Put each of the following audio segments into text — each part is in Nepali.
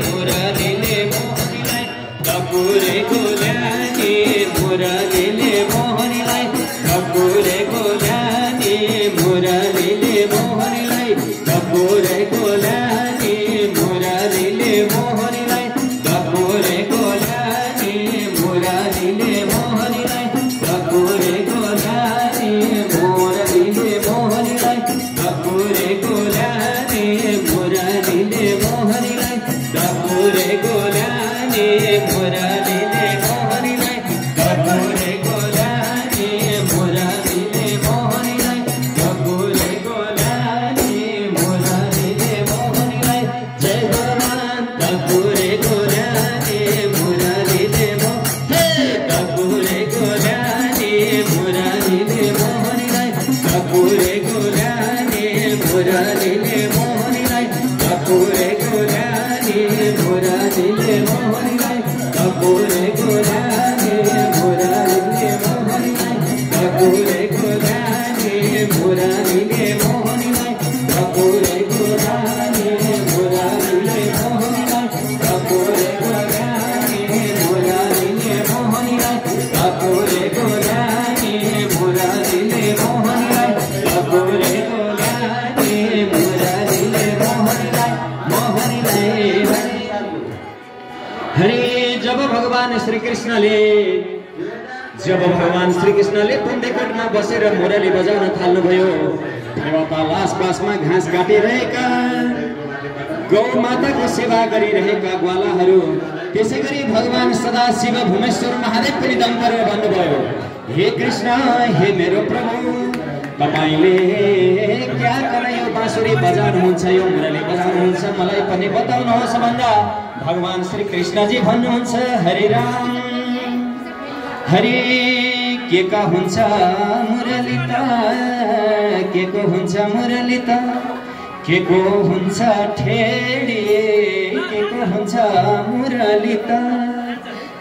मुरलीले मोहनीलाई कपुरेको ल्यानी मुरलीले मोहनीलाई कपुरेको ल्यानी मुरलीले मोहनीलाई कपुरेको ल्यानी मुरलीले मोहनीलाई कपुरेको ल्यानी मुरलीले मोहनीलाई कपुरेको ल्यानी मुरलीले मोहनीलाई कपुरेको ल्यानी मुरलीले मोहनीलाई कपुरेको ल्यानी मुरलीले मोहनीलाई कपुरेको ल्यानी मुरलीले मोहनीलाई कपुरेको ल्यानी मुरलीले मोहनीलाई जय भगवान कपुरेको ल्यानी मुरलीले कपुरेको ल्यानी मुरलीले मोहनीलाई कपुरेको ल्यानी मुरलीले मोहनीलाई कपुरेको ल्यानी मुरलीले मोहनीलाई कपुरेको ल्यानी मुरलीले मोहनीलाई कपुरेको ल्यानी मुरलीले मोहनीलाई कपुरेको ल्यानी मुरलीले मोहनीलाई कपुरेको ल्यानी मुरलीले मोहनीलाई कपुरेको ल्यानी मुरलीले मोहनीलाई कपुरेको ल्यानी मुरलीले मोहनीलाई हरे जब भगवान श्री कृष्णले पुण्यकोटमा बसेर मुरली बजाउन थाल्नुभयो देवता आसपासमा घाँस काटिरहेका गौमाताको सेवा गरिरहेका ग्वालाहरू त्यसैगरी भगवान सदाशिव भूमेश्वर महादेव पनि दम गरेर भन्नुभयो हे कृष्ण हे मेरो प्रभु तपाईले क्या गर्न यो बाँसुरी बजाउनुहुन्छ यो मुरली बजाउनुहुन्छ मलाई पनि बताउनुहोस् भन्दा भगवान श्री कृष्णजी भन्नुहुन्छ हरे राम हरे के का हुन्छ मुरली त के को हुन्छ मुरली त के को हुन्छ ठेडी के को हुन्छ मुरली त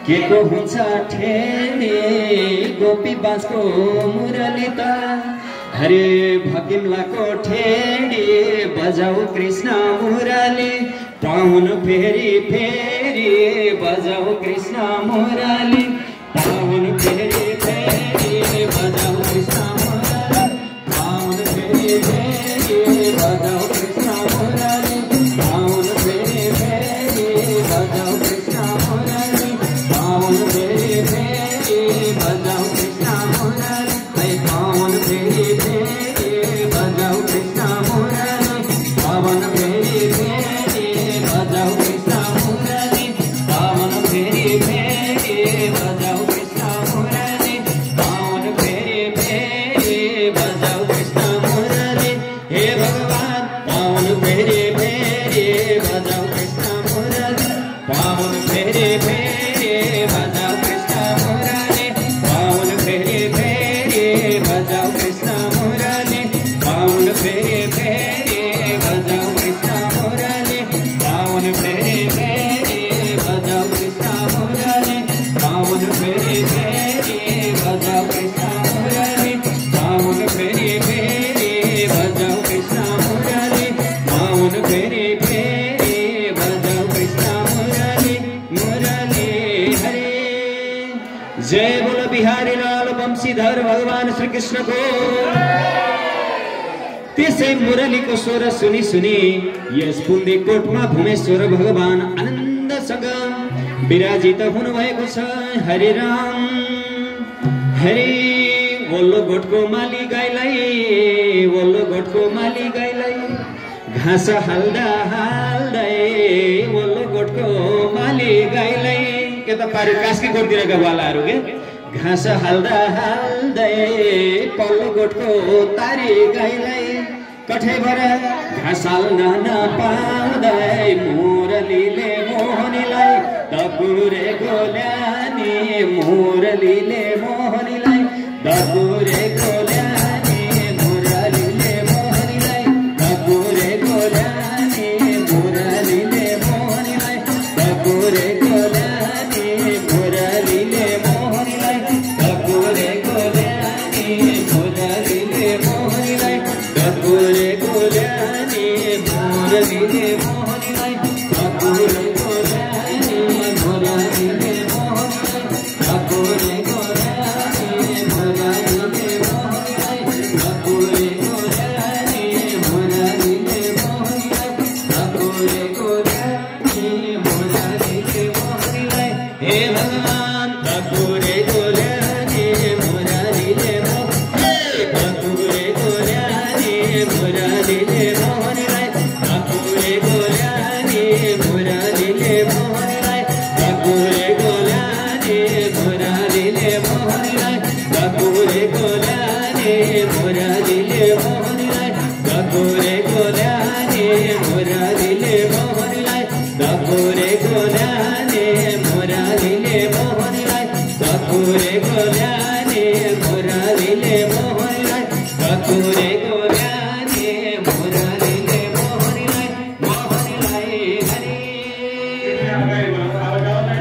के को हुन्छ ठेडी गोपी बाँसको मुरली त हरे भकिमलाको ठेडी बजाऊ कृष्ण मुरली पाउन फेरि फेरि बजाऊ कृष्ण मुरली पाउन फेरि फेरि बजाऊ कृष्ण मुरली पाउन फेरि फेरि बजाऊ कृष्ण मुरली पाउन फेरि फेरि बजाऊ कृष्ण मुरली पाउन फेरि फेरि बजाऊ कृष्ण मुरली पाउन फेरि फेरि बजाऊ कृष्ण मुरली पावन फेरि फेरि बजाऊ कृष्ण मुरली पावन फेरि फेरि बजाऊ कृष्ण मुरली पावन फेरि फेरि बजाऊ कृष्ण मुरली हे भगवान पावन फेरि फेरि बजाऊ कृष्ण मुरली पावन फेरि फेरि बजाऊ कृष्ण मुरली पावन फेरि फेरि बजाऊ कृष्ण मुरली पावन फेरि फेरि बजाऊ कृष्ण मुरली पावन फेरि फेरि बजाऊ कृष्ण मुरली पावन फेरि फेरि बजाऊ कृष्ण मुरली पावन फेरि फेरि बजाऊ कृष्ण मुरली पावन फेरि फेरि बजाऊ कृष्ण मुरली मुरली हरे जय बोलो बिहारी लाल वंशीधर भगवान श्री कृष्ण को त्यसै मुरलीको स्वर सुनी सुनी यस पुण्यकोटमा भूमेश्वर भगवान आनन्दसँग विराजित हुनुभएको छ हरे राम हरे वल्लो गोठको माली गाईलाई वल्लो गोठको माली गाईलाई घाँस हाल्दा हाल्दै वल्लो गोठको माली गाईलाई के त पारी कास्की गोठतिरका वालाहरू के घाँस हाल्दा हाल्दै पल्लो गोठको तारी गाईलाई कठैभर घाँस हाल्न नपाउँदै मुरलीले